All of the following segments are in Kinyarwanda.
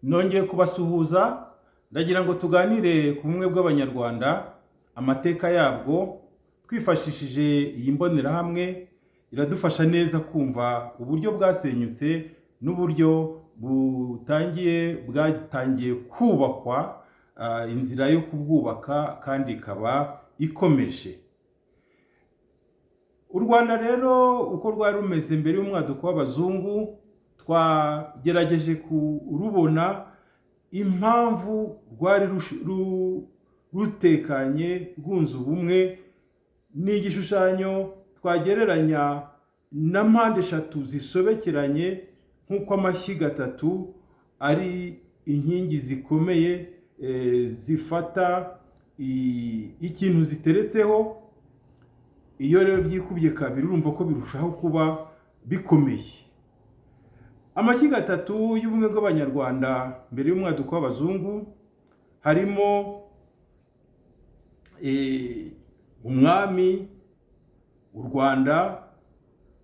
Nongeye kubasuhuza, ndagira ngo tuganire ku bumwe bw'Abanyarwanda, amateka yabwo, twifashishije iyi mbonerahamwe iradufasha neza kumva uburyo bwasenyutse n'uburyo butangiye bwatangiye kubakwa, inzira yo kubwubaka kandi ikaba ikomeje. U Rwanda rero uko rwari rumeze mbere y'umwaduko w'abazungu, twagerageje kurubona impamvu rwari rutekanye, rwunze ubumwe. Ni igishushanyo twagereranya na mpande eshatu zisobekeranye, nk'uko amashyiga atatu ari inkingi zikomeye zifata ikintu ziteretseho. Iyo rero byikubye kabiri, urumva ko birushaho kuba bikomeye. Amashyiga atatu y'ubumwe bw'Abanyarwanda mbere y'umwaduko w'abazungu harimo umwami, u Rwanda,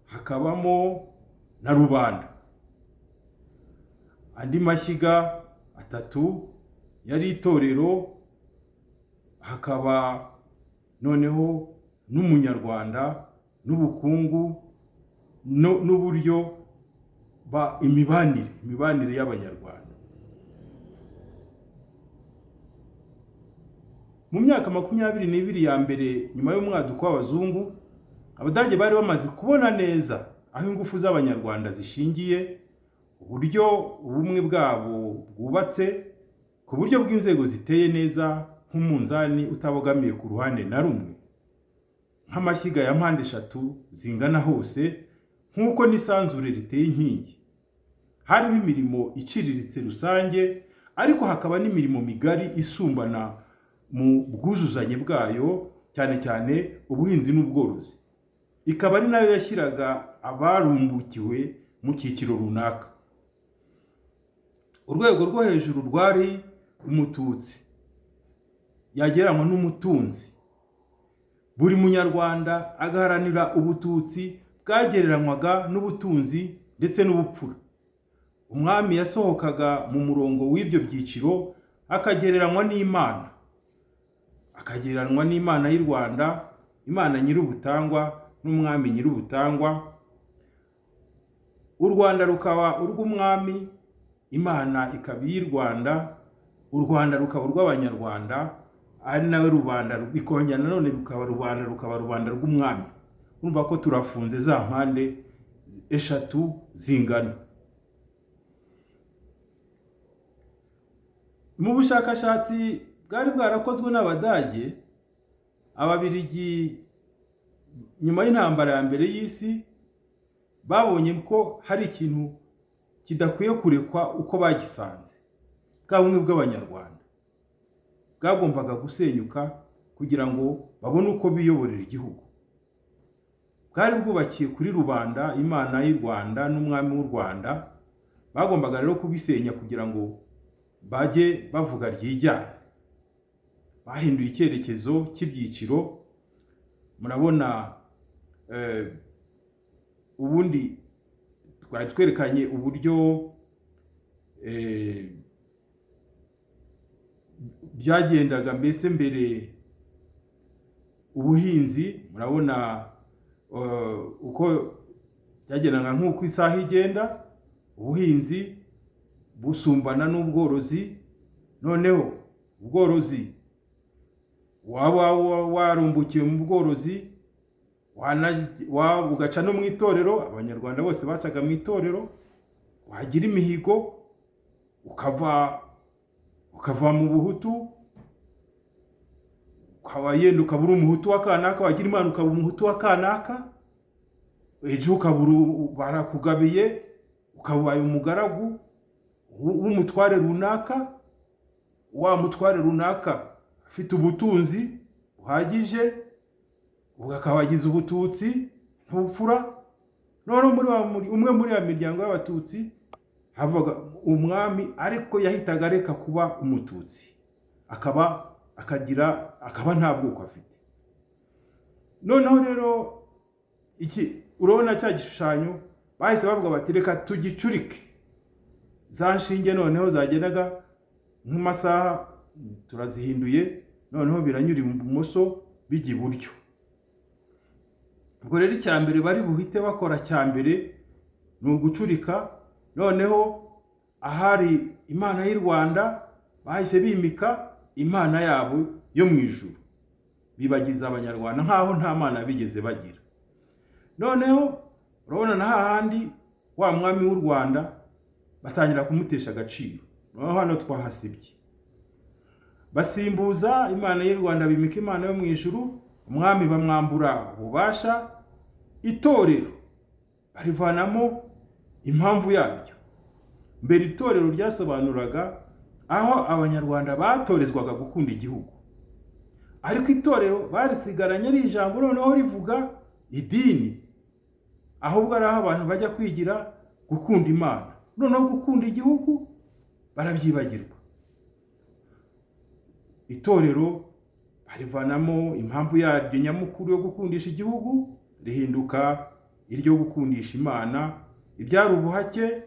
hakabamo na rubanda. Andi mashyiga atatu yari itorero, hakaba noneho n'Umunyarwanda n'ubukungu n'uburyo imibanire y'Abanyarwanda. Mu myaka 22 ya mbere nyuma y'umwaduko w'abazungu, Abadage bari bamaze kubona neza aho ingufu z'Abanyarwanda zishingiye, uburyo ubumwe bwabo bwubatse ku buryo bw'inzego ziteye neza nk'umunzani utabogamiye ku ruhande na rumwe, nk'amashyiga ya mpande eshatu zingana hose, nk'uko n'isanzure riteye inkingi. Hariho imirimo iciriritse rusange, ariko hakaba n'imirimo migari isumbana mu bwuzuzanye bwayo, cyane cyane ubuhinzi n'ubworozi, ikaba ari nayo yashyiraga abarumbukiwe mu cyiciro runaka. Urwego rwo hejuru rwari Umututsi, yagereranywa n'umutunzi. Buri Munyarwanda agaharanira ubututsi bwagereranywaga n'ubutunzi ndetse n'ubupfura. Umwami yasohokaga mu murongo w'ibyo byiciro, akagereranywa n'Imana, akagereranywa n'Imana y'u Rwanda, Imana Nyir'ubutangwa n'umwami Nyir'ubutangwa. U Rwanda rukaba urw'umwami, Imana ikaba iy'i Rwanda, u Rwanda rukaba urw'Abanyarwanda, ari nawe rubanda, bikongera nanone bikaba rubanda, rukaba rubanda rw'umwami. Urumva ko turafunze za mpande eshatu zingana. Mu bushakashatsi bwari bwarakozwe n'Abadage, Ababirigi, nyuma y'intambara ya mbere y'isi, babonye ko hari ikintu kidakwiye kurekwa uko bagisanze. Bwa bumwe bw'Abanyarwanda bwagombaga gusenyuka kugira ngo babone uko biyoborera igihugu. Bwari bwubakiye kuri rubanda, Imana y'u Rwanda n'umwami w'u Rwanda. Bagombaga rero kubisenya kugira ngo bajye bavuga ryijyane. Bahinduye icyerekezo cy'ibyiciro. Murabona ubundi twari twerekanye uburyo byagendaga mbese mbere ubuhinzi. Murabona uko byagendaga, nk'uko isaha igenda, ubuhinzi busumbana n'ubworozi. Noneho ubworozi, waba warumbukiwe mu bworozi, ugaca no mu itorero. Abanyarwanda bose bacaga mu itorero. Wagira imihigo, ukava mu Buhutu, ukaba yenda ukaba uri Umuhutu wa kanaka, wagira Imana ukaba Umuhutu wa kanaka, ejo ukaba barakugabiye, ukaba ubaye umugaragu w'umutware runaka. Wa mutware runaka afite ubutunzi buhagije, akaba agize ubututsi n'ubupfura. Noneho muri umwe muri ya miryango y'Abatutsi havaga umwami, ariko yahitaga areka kuba Umututsi, akaba akagira akaba nta bwoko afite. Noneho rero iki, urabona cya gishushanyo, bahise bavuga bati: "Reka tugicurike." Za nshinge noneho zagendaga nk'amasaha turazihinduye, noneho biranyura ibumoso bijya iburyo. Ubwo rero icya mbere bari buhite bakora cya mbere ni ugucurika. Noneho ahari Imana y'u Rwanda bahise bimika imana yabo yo mu ijuru, bibagiza Abanyarwanda nk'aho nta mana bigeze bagira. Noneho urabona na hahandi wa mwami w'u Rwanda batangira kumutesha agaciro. Noneho hano twahasibye, basimbuza Imana y'u Rwanda, bimika imana yo mu ijuru, umwami bamwambura ububasha, itorero barivanamo impamvu yaryo. Mbere itorero ryasobanuraga aho Abanyarwanda batorezwaga gukunda igihugu, ariko itorero barisigaranye ari ijambo noneho rivuga idini, ahubwo ari aho abantu bajya kwigira gukunda Imana, noneho gukunda igihugu barabyibagirwa. Itorero barivanamo impamvu yaryo nyamukuru yo gukundisha igihugu, rihinduka iryo gukundisha Imana. Ibyari ubuhake,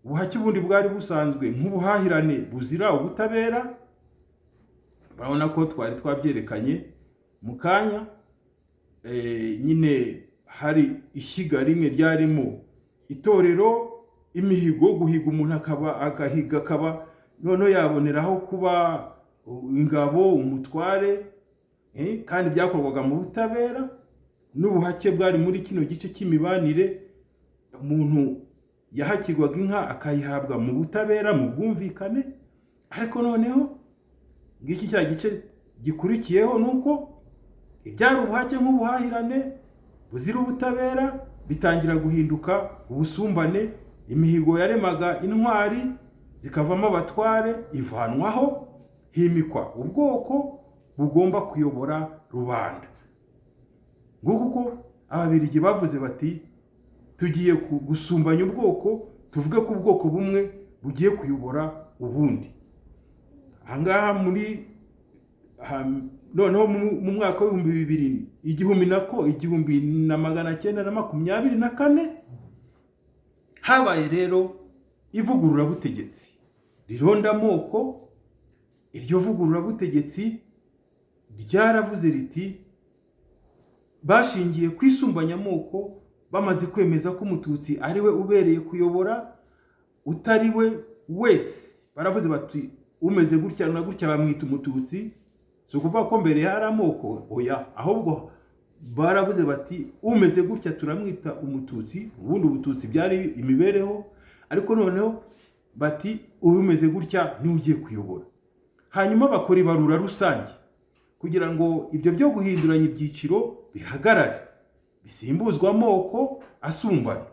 ubuhake ubundi bwari busanzwe nk'ubuhahirane buzira ubutabera, urabona ko twari twabyerekanye mu kanya. Nyine hari ishyiga rimwe ryarimo itorero, imihigo, guhiga umuntu akaba agahiga akaba noneho yaboneraho kuba ingabo, umutware, kandi byakorwaga mu butabera. N'ubuhake bwari muri kino gice cy'imibanire, umuntu yahakirwaga inka akayihabwa mu butabera, mu bwumvikane. Ariko noneho ngiki cya gice gikurikiyeho ni uko ibyari ubuhake nk'ubuhahirane buzira ubutabera bitangira guhinduka ubusumbane. Imihigo yaremaga intwari zikavamo abatware ivanwaho, himikwa ubwoko bugomba kuyobora rubanda. Nguko uko Ababiligi bavuze bati tugiye gusumbanya ubwoko, tuvuge ko ubwoko bumwe bugiye kuyobora ubundi. Ahangaha muri noneho mu mwaka w'2000, igihumbi nako 1924, habaye rero ivugururabutegetsi rironda amoko. Iryo vugururabutegetsi ryaravuze riti bashingiye ku isumbanyamoko, bamaze kwemeza ko Umututsi ari we ubereye kuyobora, utari we wese baravuze bati umeze gutya na gutya bamwita Umututsi. Si ukuvuga ko mbere hari amoko, oya, ahubwo baravuze bati umeze gutya turamwita Umututsi. Ubundi Ubututsi byari imibereho, ariko noneho bati umeze gutya niwe ugiye kuyobora. Hanyuma bakora ibarura rusange kugira ngo ibyo byo guhinduranya ibyiciro bihagarare, bisimbuzwa amoko asumbana.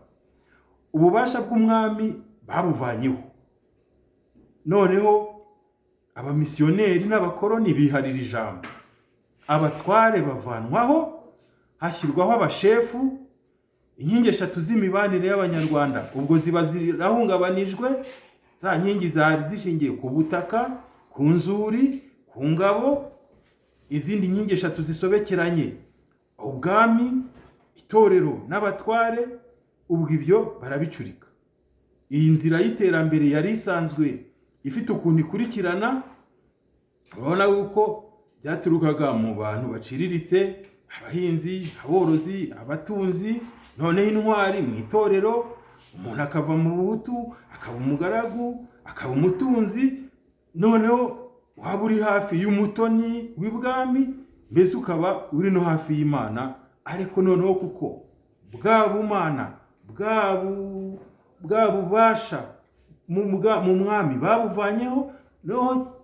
Ububasha bw'umwami babuvanyeho, noneho abamisiyoneri n'abakoroni biharira ijambo, abatware bavanwaho, hashyirwaho abashefu. Inkingi eshatu z'imibanire y'Abanyarwanda ubwo ziba zirahungabanijwe, za nkingi zari zishingiye ku butaka, ku nzuri, ku ngabo. Izindi nkingi eshatu zisobekeranye, ubwami, itorero n'abatware, ubwo ibyo barabicurika. Iyi nzira y'iterambere yari isanzwe ifite ukuntu ikurikirana, urabona yuko byaturukaga mu bantu baciriritse, abahinzi, aborozi, abatunzi, noneho intwari mu itorero, umuntu akava mu buhutu akaba umugaragu, akaba umutunzi, noneho waba uri hafi y'umutoni w'ibwami, mbese ukaba uri no hafi y'Imana. Ariko noneho kuko bwa bumana, bwa bubasha mu mwami babuvanyeho, noneho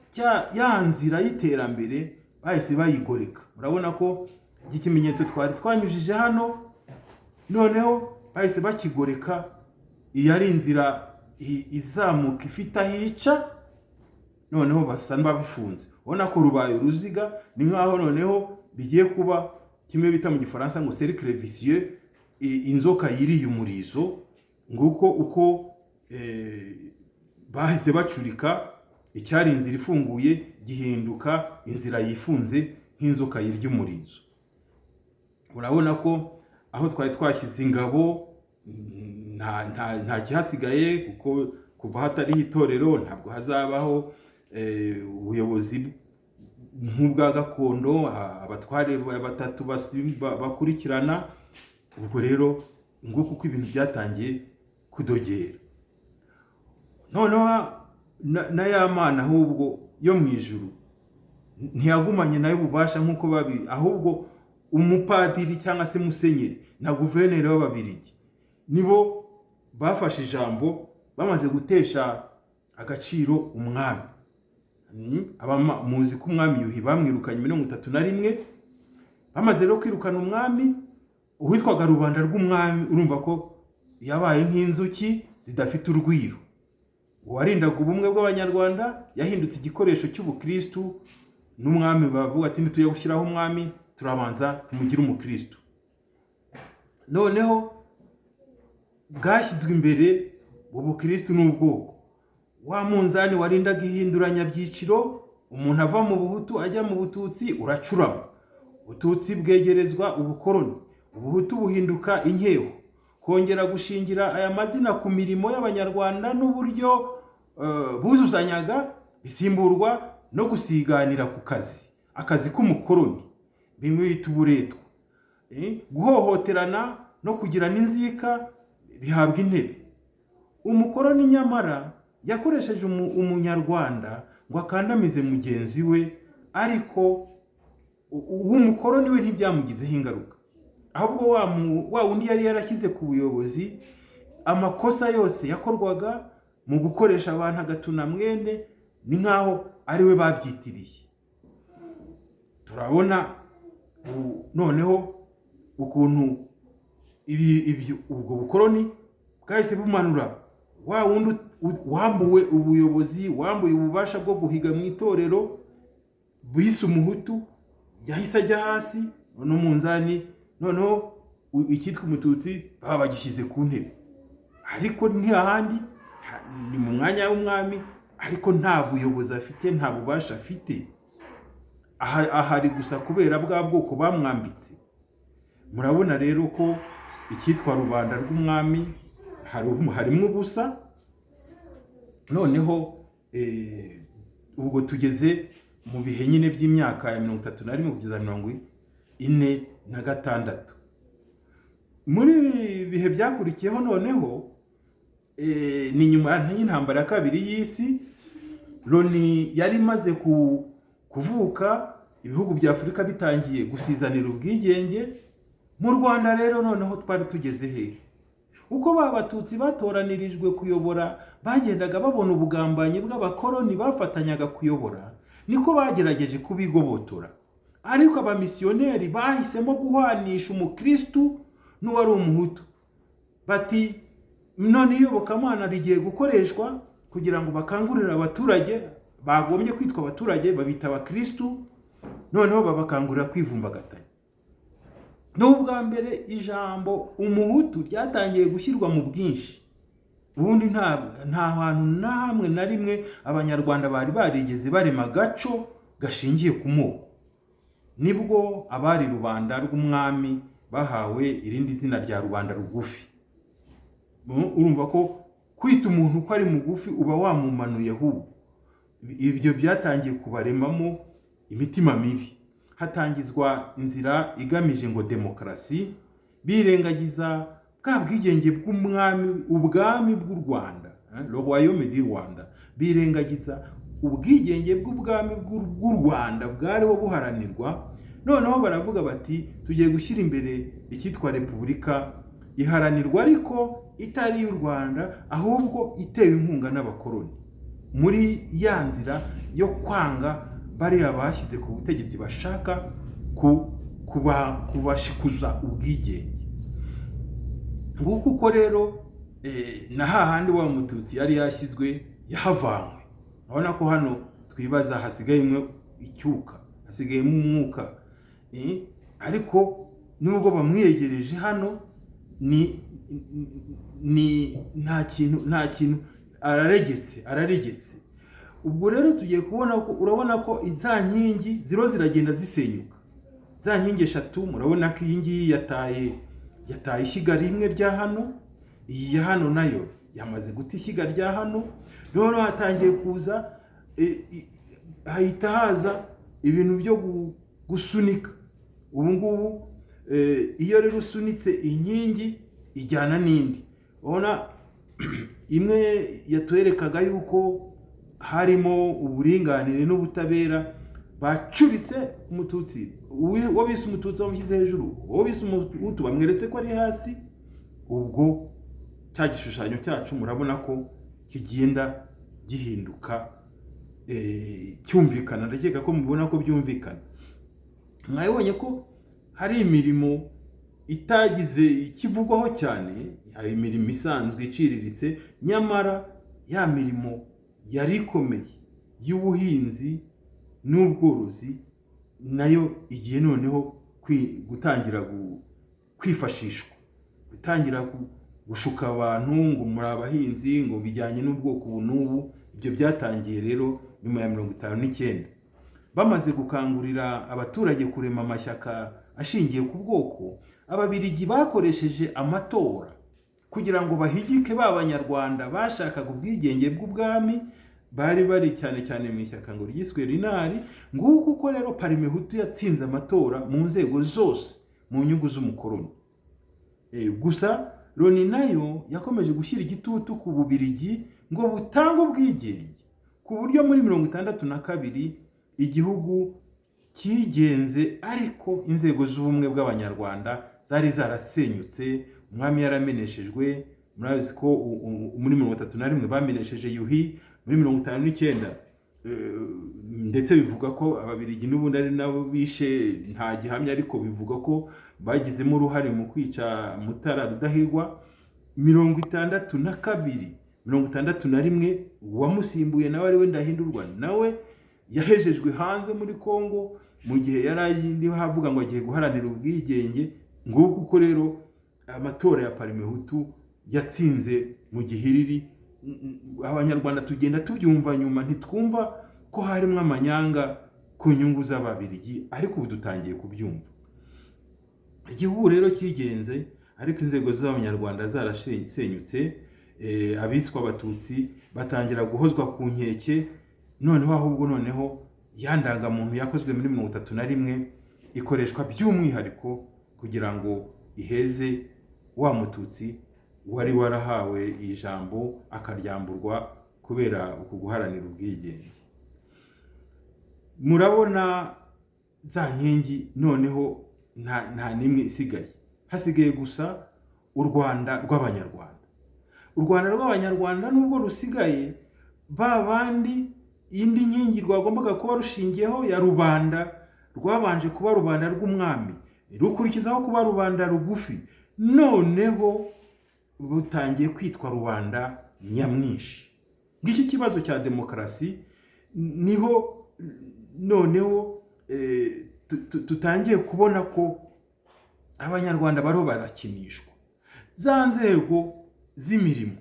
ya nzira y'iterambere bahise bayigoreka. Murabona ko iki kimenyetso twari twanyujije hano, noneho bahise bakigoreka. Iyi ari inzira izamuka ifite aho ica, noneho basa n'ababifunze. Ubona ko rubaye uruziga, ni nk'aho noneho bigiye kuba kimwe bita mu Gifaransa ngo cercle vicieux, inzoka yiriye umurizo. Nguko uko bahise bacurika icyari inzira ifunguye gihinduka inzira yifunze nk'inzoka yirya umurizo. Urabona ko aho twari twashyize ingabo nta kihasigaye, kuko Kuva hatariho itorero, ntabwo hazabaho ubuyobozi nk'ubwa gakondo, abatware batatu bakurikirana. Ubwo rero nguko uko ibintu byatangiye kudogera. Noneho na ya Mana ahubwo yo mu ijuru ntiyagumanye nayo ububasha nk'uko babi, ahubwo umupadiri cyangwa se musenyeri na guverineri w'Ababirigi nibo bafashe ijambo, bamaze gutesha agaciro umwami. Muzi ko umwami Yuhi bamwirukanye 31. Bamaze rero kwirukana umwami, uwitwaga rubanda rw'umwami urumva ko yabaye nk'inzuki zidafite urwiro. Uwarindaga ubumwe bw'Abanyarwanda yahindutse igikoresho cy'ubukristu n'umwami. Bavuga ati: "Ntitujya gushyiraho umwami, turabanza tumugire umukristu." Noneho bwashyizwe imbere ubukristu n'ubwoko. Wa munzani warindaga ihinduranyabyiciro, umuntu ava mu buhutu ajya mu bututsi, uracurama. Ubututsi bwegerezwa ubukoroni, ubuhutu buhinduka inkeho. Kongera gushingira aya mazina ku mirimo y'Abanyarwanda n'uburyo buzuzanyaga bisimburwa no gusiganira ku kazi, akazi k'umukoroni, bimwe bita uburetwa. Guhohoterana no kugira n'inzika bihabwa intebe. Umukoroni nyamara yakoresheje umunyarwanda ngo akandamize mugenzi we, ariko uw'umukoroni we ntibyamugizeho ingaruka. Ahubwo wa wundi yari yarashyize ku buyobozi, amakosa yose yakorwaga mu gukoresha abantu agatuna mwene, ni nk'aho ari we babyitiriye. Turabona noneho ukuntu ibi ubwo bukoroni bwahise bumanura wa wundi wambuwe ubuyobozi, wambuye ububasha bwo guhiga mu itorero, bise umuhutu, yahise ajya hasi no munzani. Noneho icyitwa umututsi baba bagishyize ku ntebe, ariko ntihahandi ni mu mwanya w'umwami, ariko nta buyobozi afite, nta bubasha afite. Ahari gusa kubera bwa bwoko bamwambitse. Murabona rero ko icyitwa rubanda rw'umwami harimo ubusa. Noneho ubwo tugeze mu bihe nyine by'imyaka ya 31 kugeza 46. Muri bihe byakurikiyeho noneho, ni nyuma y'intambara ya kabiri y'isi. Loni yari imaze kuvuka, ibihugu bya Afurika bitangiye gusizanira ubwigenge. Mu Rwanda rero noneho twari tugeze hehe? Uko ba batutsi batoranirijwe kuyobora bagendaga babona ubugambanyi bw'abakoroni bafatanyaga kuyobora, niko bagerageje kubigobotora. Ariko abamisiyoneri bahisemo guhwanisha umukristu n'uwari umuhutu, bati none iyobokamana rigiye gukoreshwa kugira ngo bakangurire abaturage bagombye kwitwa abaturage, babita abakristu, noneho babakangurira kwivumbagatanya. Ni ubwa mbere ijambo umuhutu ryatangiye gushyirwa mu bwinshi. Ubundi nta hantu na hamwe na rimwe Abanyarwanda bari barigeze barema agaco gashingiye ku moko. Nibwo abari rubanda rw'umwami bahawe irindi zina rya rubanda rugufi. Urumva ko kwita umuntu ko ari mugufi uba wamumanuye. Ahubwo ibyo byatangiye kubaremamo imitima mibi, hatangizwa inzira igamije ngo demokarasi, birengagiza bwa bwigenge bw'umwami, ubwami bw'u Rwanda, le royaume du Rwanda, birengagiza ubwigenge bw'ubwami bw'u Rwanda bwariho buharanirwa. Noneho baravuga bati: "Tugiye gushyira imbere icyitwa repubulika iharanirwa, ariko itari iy'u Rwanda, ahubwo itewe inkunga n'abakoroni", muri ya nzira yo kwanga bariya bashyize ku butegetsi bashaka kubashikuza ubwigenge. Nguko uko rero na hahandi wa mututsi yari yashyizwe yahavanywe. Urabona ko hano twibaza hasigayemo icyuka, hasigayemo umwuka. Ariko nubwo bamwiyegereje hano, ni nta kintu, araregetse, araregetse. Ubwo rero tugiye kubona ko, urabona ko za nkingi ziro ziragenda zisenyuka, za nkingi eshatu. Murabona ko iyi ngiyi yataye ishyiga rimwe rya hano, iyi ya hano nayo. Yamaze guta ishyiga rya hano. Noneho hatangiye kuza, hahita haza ibintu byo gusunika. Ubu ngubu iyo rero usunitse inkingi ijyana n'indi, ubona imwe yatwerekaga yuko harimo uburinganire n'ubutabera, bacuritse Umututsi. Uwo bise Umututsi bamushyize hejuru, uwo bise Umuhutu bamweretse ko ari hasi. Ubwo cya gishushanyo cyacu murabona ko kigenda gihinduka, cyumvikana. Ndakeka ko mubona ko byumvikana. Mwabibonye ko hari imirimo itagize ikivugwaho cyane, hari imirimo isanzwe iciriritse, nyamara ya mirimo yari ikomeye y'ubuhinzi n'ubworozi nayo igiye noneho gutangira kwifashishwa, gutangira gushuka abantu ngo muri abahinzi, ngo bijyanye n'ubwoko ubu n'ubu. Ibyo byatangiye rero nyuma ya 59, bamaze gukangurira abaturage kurema amashyaka ashingiye ku bwoko. Ababirigi bakoresheje amatora kugira ngo bahigike ba Banyarwanda bashakaga ubwigenge bw'ubwami, bari bari cyane cyane mu ishyaka ngo ryiswe Rinari. Nguko uko rero Parimehutu yatsinze amatora mu nzego zose mu nyungu z'umukoroni. Gusa Loni nayo yakomeje gushyira igitutu ku Bubirigi ngo butange ubwigenge, ku buryo muri 62 igihugu cyigenze, ariko inzego z'ubumwe bw'Abanyarwanda zari zarasenyutse, umwami yarameneshejwe. Murabizi ko muri 31 bamenesheje Yuhi, muri 59 ndetse bivuga ko Ababirigi n'ubundi ari nabo bishe, nta gihamya ariko bivuga ko bagizemo uruhare mu kwica Mutara Rudahigwa. 62, 61, uwamusimbuye nawe ari we Ndahindurwa, nawe yahejejwe hanze muri Congo mu gihe yari ariho avuga ngo agiye guharanira ubwigenge. Nguko uko rero amatora ya Parimehutu yatsinze mu gihiriri. Abanyarwanda tugenda tubyumva nyuma, ntitwumva ko harimo amanyanga ku nyungu z'Ababirigi, ariko ubu dutangiye kubyumva. Igihugu rero cyigenze, ariko inzego z'Abanyarwanda zarasenyutse, abiswa Abatutsi batangira guhozwa ku nkeke. Noneho ahubwo noneho ya ndangamuntu yakozwe muri 31 ikoreshwa by'umwihariko kugira ngo iheze wa Mututsi wari warahawe ijambo akaryamburwa kubera uku guharanira ubwigenge. Murabona za nkingi noneho nta n'imwe isigaye, hasigaye gusa u Rwanda rw'Abanyarwanda. U Rwanda rw'Abanyarwanda nubwo rusigaye, ba bandi indi nkingi rwagombaga kuba rushingiyeho ya rubanda, rwabanje kuba rubanda rw'umwami, rukurikizaho kuba rubanda rugufi, noneho rutangiye kwitwa rubanda nyamwinshi. Ngiki kibazo cya demokarasi, niho noneho tutangiye kubona ko Abanyarwanda bariho barakinishwa. Za nzego z'imirimo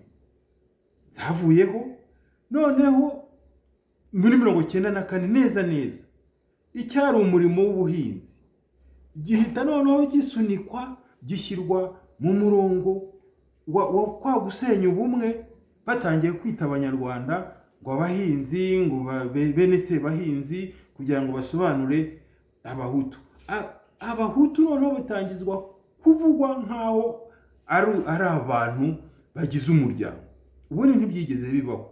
zavuyeho. Noneho muri 94 neza neza, icyari umurimo w'ubuhinzi gihita noneho gisunikwa, gishyirwa mu murongo wa kwa gusenya ubumwe. Batangiye kwita Abanyarwanda ngo abahinzi, ngo bene sebahinzi, kugira ngo basobanure Abahutu. Abahutu noneho batangizwa kuvugwa nk'aho ari abantu bagize umuryango. Ubundi ntibyigeze bibaho,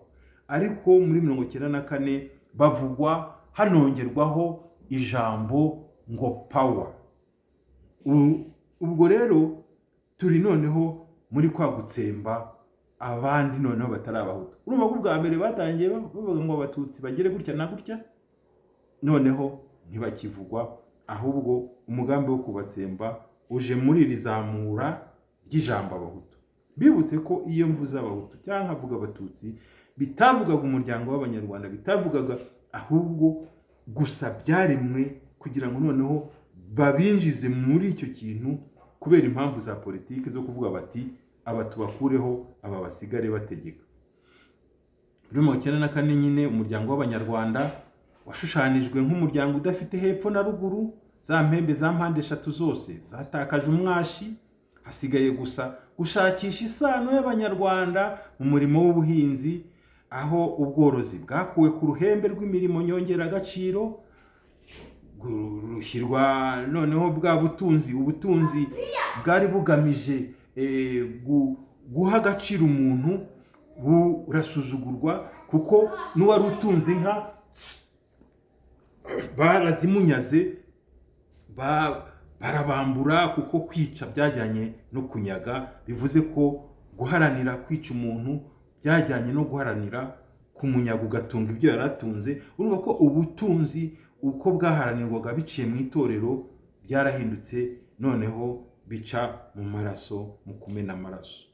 ariko muri 94 bavugwa hanongerwaho ijambo ngo power. Ubwo rero turi noneho muri kwa gutsemba abandi noneho batari Abahutu. Urumva ko ubwa mbere batangiye bavuga ngo Abatutsi bagere gutya na gutya, noneho ntibakivugwa, ahubwo umugambi wo kubatsemba uje muri iri zamura ry'ijambo Abahutu. Bibutse ko iyo mvuze Abahutu cyangwa nkavuga Abatutsi, bitavugaga umuryango w'Abanyarwanda, bitavugaga ahubwo gusa byaremwe kugira ngo noneho babinjize muri icyo kintu kubera impamvu za politiki zo kuvuga bati: "Aba tubakureho, aba basigare bategeka." Muri 94 nyine umuryango w'Abanyarwanda washushanijwe nk'umuryango udafite hepfo na ruguru. Za mpembe za mpande eshatu zose zatakaje umwashi, hasigaye gusa gushushanya umuryango w'Abanyarwanda. Gushakisha isano y'Abanyarwanda mu murimo w'ubuhinzi, aho ubworozi bwakuwe ku ruhembe rw'imirimo nyongeragaciro, rushyirwa noneho bwa butunzi, ubutunzi bwari bugamije guha agaciro umuntu burasuzugurwa, kuko n'uwari utunze inka barazimunyaze, barabambura, kuko kwica byajyanye no kunyaga. Bivuze ko guharanira kwica umuntu byajyanye no guharanira kumunyaga ugatunga ibyo yari atunze. Urumva ko ubutunzi uko bwaharanirwaga biciye mu itorero byarahindutse, noneho bica mu maraso, mu kumena amaraso.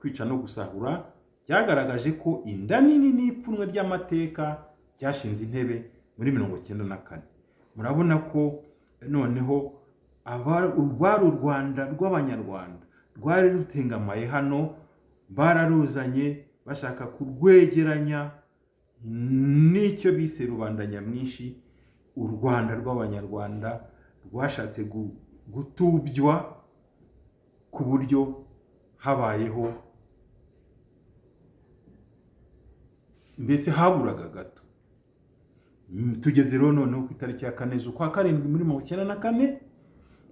Kwica no gusahura byagaragaje ko inda nini n'ipfunwe ry'amateka byashinze intebe muri 94. Murabona ko noneho rwari u Rwanda rw'Abanyarwanda rwari rutengamaye hano, bararuzanye bashaka kurwegeranya n'icyo bise rubanda nyamwinshi. U Rwanda rw'Abanyarwanda rwashatse gutubywa ku buryo habayeho mbese haburaga gato. Tugeze rero noneho ku itariki ya 4 z'ukwa karindwi muri 94,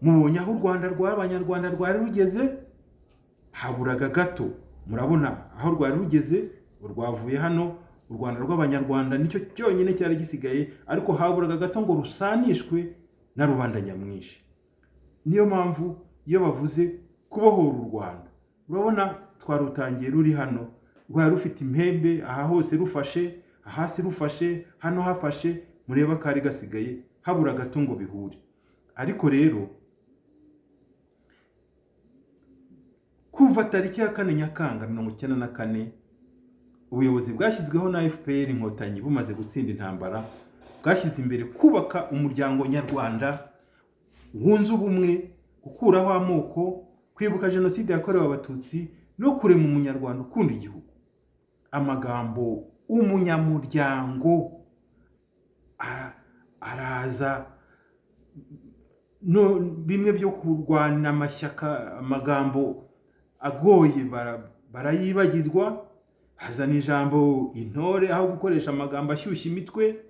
mubonye aho u Rwanda rw'Abanyarwanda rwari rugeze, haburaga gato. Murabona aho rwari rugeze, rwavuye hano, u Rwanda rw'Abanyarwanda nicyo cyonyine cyari gisigaye, ariko haburaga gato ngo rusanishwe na rubanda nyamwinshi. Niyo mpamvu iyo bavuze kubohora u Rwanda, urabona twarutangiye ruri hano, rwari rufite impembe aha hose rufashe, hasi rufashe, hano hafashe, mureba kari gasigaye, habura gato ngo bihure. Ariko rero kuva tariki ya 4 Nyakanga 94, ubuyobozi bwashyizweho na FPR Inkotanyi bumaze gutsinda intambara, bwashyize imbere kubaka umuryango nyarwanda wunze ubumwe, gukuraho amoko, kwibuka jenoside yakorewe Abatutsi no kurema umunyarwanda ukunda igihugu. Amagambo umunyamuryango araza, no bimwe byo kurwana amashyaka, amagambo agoye barayibagirwa, hazana ijambo intore aho gukoresha amagambo ashyushya imitwe,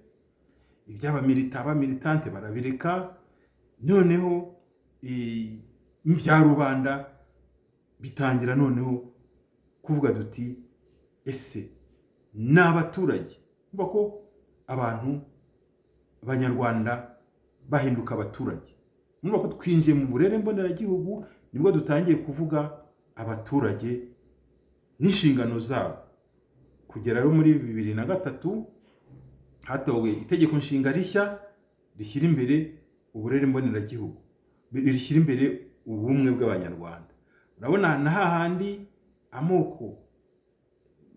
iby'abamilita abamilitante barabireka, noneho ibya rubanda bitangira noneho kuvuga duti ese ni abaturage. Umva ko abantu Abanyarwanda bahinduka abaturage. Urumva ko twinjiye mu burere mboneragihugu, nibwo dutangiye kuvuga abaturage n'inshingano zabo. Kugera rero muri 2003 hatowe itegeko nshinga rishya rishyira imbere uburere mboneragihugu, rishyira imbere ubumwe bw'Abanyarwanda. Urabona na hahandi amoko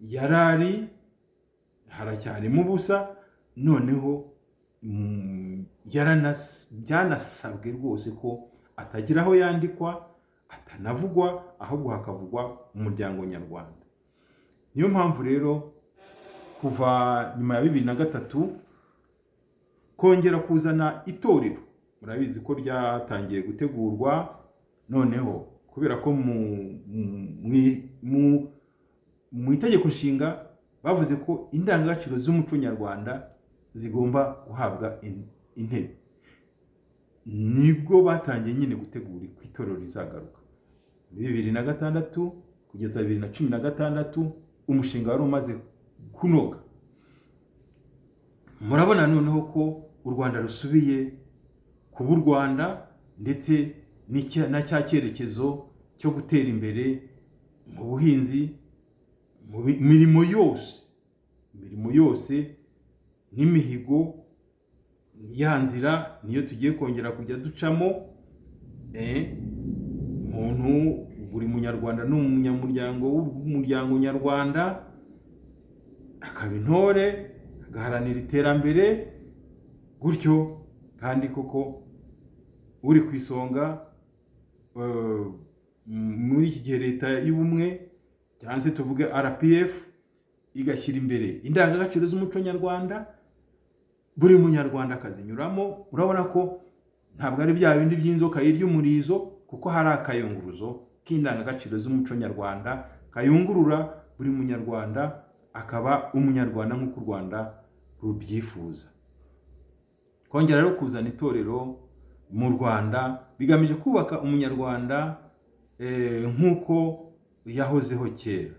yarari haracyarimo ubusa, noneho byanasabwe rwose ko atagira aho yandikwa, atanavugwa, ahubwo hakavugwa umuryango nyarwanda. Niyo mpamvu rero kuva nyuma ya 2003 kongera kuzana itorero, murabizi ko ryatangiye gutegurwa, noneho kubera ko mu itegeko nshinga bavuze ko indangagaciro z'umuco nyarwanda zigomba guhabwa intebe, nibwo batangiye nyine gutegura ko itorero rizagaruka. Muri 2006 kugeza 2016 umushinga wari umaze kunoga. Murabona noneho ko u Rwanda rusubiye kuba u Rwanda, ndetse na cya cyerekezo cyo gutera imbere mu buhinzi, mu mirimo yose, imirimo yose n'imihigo ya nzira niyo tugiye kongera kujya ducamo. Umuntu buri munyarwanda ni umunyamuryango w'umuryango nyarwanda, akaba intore, agaharanira iterambere gutyo. Kandi koko uri ku isonga muri iki gihe leta y'ubumwe cyangwa se tuvuge RPF igashyira imbere indangagaciro z'umuco nyarwanda, buri munyarwanda akazinyuramo. Urabona ko ntabwo ari bya bindi by'inzoka yirya umurizo, kuko hari akayunguruzo k'indangagaciro z'umuco nyarwanda kayungurura buri munyarwanda akaba umunyarwanda nk'uko u Rwanda rubyifuza. Kongera rero kuzana itorero mu Rwanda bigamije kubaka umunyarwanda nk'uko yahozeho kera.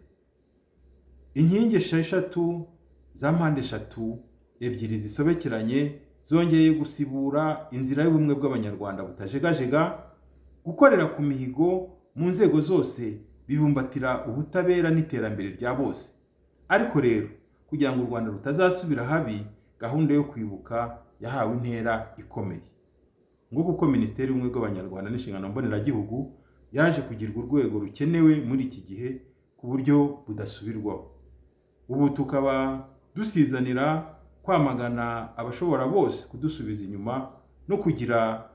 Inkingi esheshatu za mpande eshatu ebyiri zisobekeranye zongeye gusibura inzira y'ubumwe bw'Abanyarwanda butajegajega. Gukorera ku mihigo mu nzego zose bibumbatira ubutabera n'iterambere rya bose. Ariko rero kugira ngo u Rwanda rutazasubira habi, gahunda yo kwibuka yahawe intera ikomeye. Nguko uko Minisiteri y'Ubumwe bw'Abanyarwanda n'Inshingano Mboneragihugu yaje kugirwa urwego rukenewe muri iki gihe ku buryo budasubirwaho. Ubu tukaba dusizanira kwamagana abashobora bose kudusubiza inyuma no kugira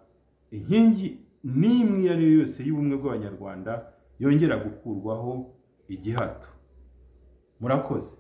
inkingi n'imwe iyo ari yo yose y'ubumwe bw'Abanyarwanda yongera gukurwaho igihato. Murakoze.